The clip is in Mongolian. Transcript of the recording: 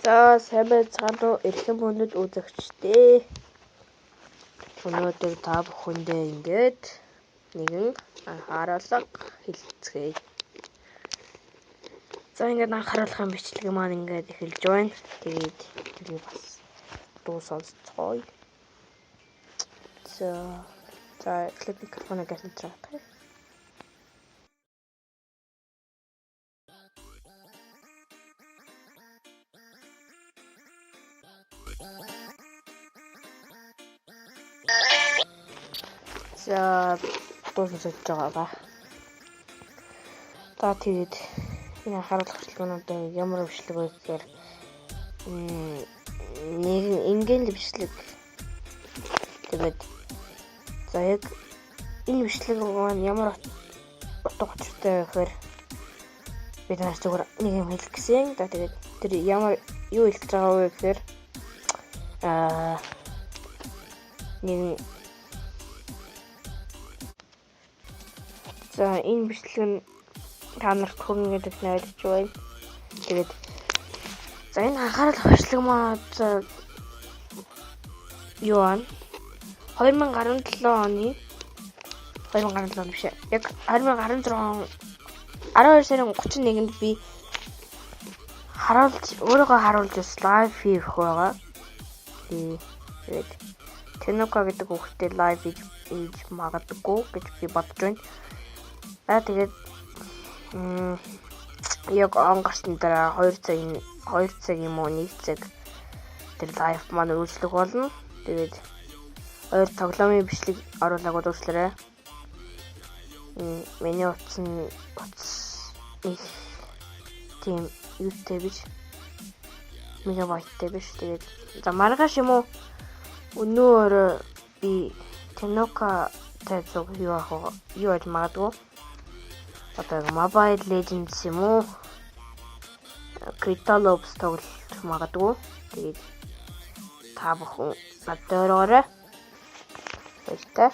За сайн байцгаана уу эрхэм хүндэт үзэгчдээ. Өнөөдөр та бүхэндээ ингээд нэгэн анхааруулга хэлцгээе. За ингээд анхааруулгын бичлэг маань ингээд эхэлж байна. Тэгээд тэрийг бас дуу сонсцгоё. За за эхлээд микрофоныг гэрэлтрээ. За дуу сонсож байгаа ба. За тэгээд энэ анхааруулах бичлэг нь одоо ямар бичлэг вэ гэхээр нэг энгийн л бичлэг. Тэгээд за яг энэ бичлэг маань ямар утга учиртай вэ гэхээр би танаас зүгээр нэг юм хэлэх гэсэн. За тэгээд тэр ямар юу хэлэх гэж байгаа вэ гэхээр нэг за энэ бичлэг нь та нарт хүрнэ гэж найдаж байна. Тэгээд за энэ анхаарал бичлэг маань одоо юу аа 2017 оны 2017 он биш яг 2016 он 12 сарын 31-нд би харуулж өөрийгөө харуулж бас live хийх байгаа. Тэгээд Тенука гэдэг хүүхдээ live хийж магадгүй гэж би бодож байна. За тэгээд яг он гарсны дараа 2 цаг 2 цаг юм уу 1 цаг тэр live маань үйлчлэх болно. Тэгээд хоёр тоглоомын бичлэг оруулаагүй дуушлаарай. Миний утас нь утас их тийм юутай биш. Мегабайттай биш. Тэгээд за маргааш юм уу өнөө өрөө би Тенука тай зүг юу ах юу аж магадгүй. Одоо Mobile Legends юм уу Crystal Ops тоглож магадгүй. Тэгээд та бүхэн надад ороорой. Баяртай.